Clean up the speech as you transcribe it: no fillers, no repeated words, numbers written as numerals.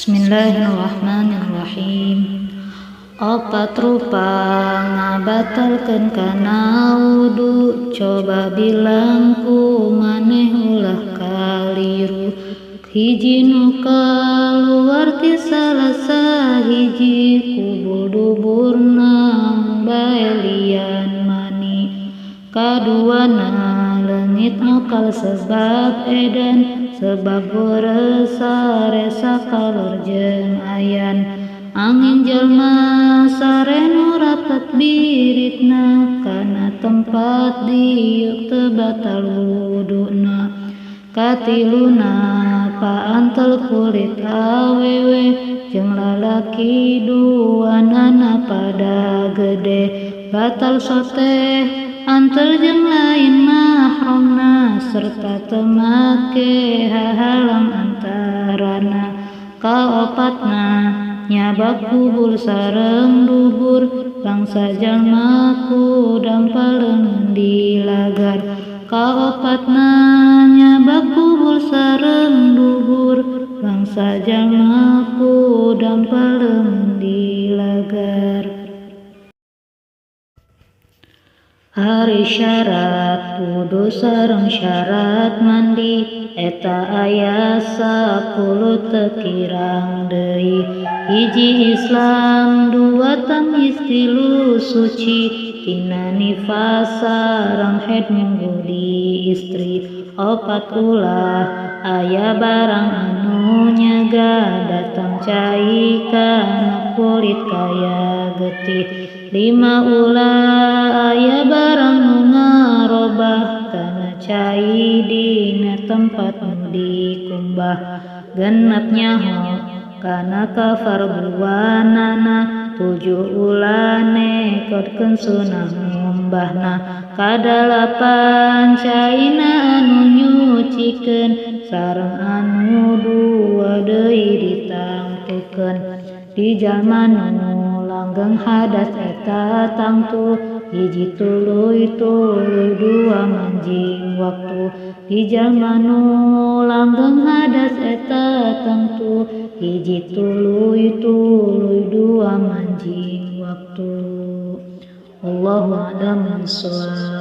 Bismillahirrahmanirrahim. Opat rupa ngabatalkeun kana wudu, coba bilang ku maneh ulah kaliru. Hiji nu kaluar ti salah sahiji, kubul duburna bae lian mani. Kaduana leungit akal sebab edan, sebab resa-resa kalor jeung ayan. Angin jalma sare nu rapet biritna, kana tempat diuk teu batal wuduna. Katiluna paantel kulit awewe jeung lalaki duanana pada gede, batal soteh antel jeung lain mahramna serta teu make hahalang antarana. Kaopatna nyabak kubul sareng dubur, bangsa jalma ku dampal leungeun dilagar. Kaopatna nyabak kubul sareng dubur, bangsa jalma ku dampal leungeun dilagar. Ari syarat wudu sareng syarat mandi, eta aya 10 teu kirang deui. Hiji Islam, dua tamyiz, tilu suci, tina nifas sareng haid munggu di istri. Opat ulah aya barang anu nyegah datang cai kana kulit kaya getih. Lima ulah aya barang nu ngarobah kana cai dina tempat nu dikumbah. Genep nyaho kana kafarduanana, tujuh ulah nekodkeun sunah ngumbahna. Kadalapan caina anu nyucikeun sareng anu dua deui ditangtukeun. Di jalma nu langgeng hadas eta tangtu, hiji tuluy tuluy dua manjing waktu. Di jalma nu langgeng hadas eta tangtu, hiji tuluy tuluy dua manjing waktu. Allahu a'lam bishawab.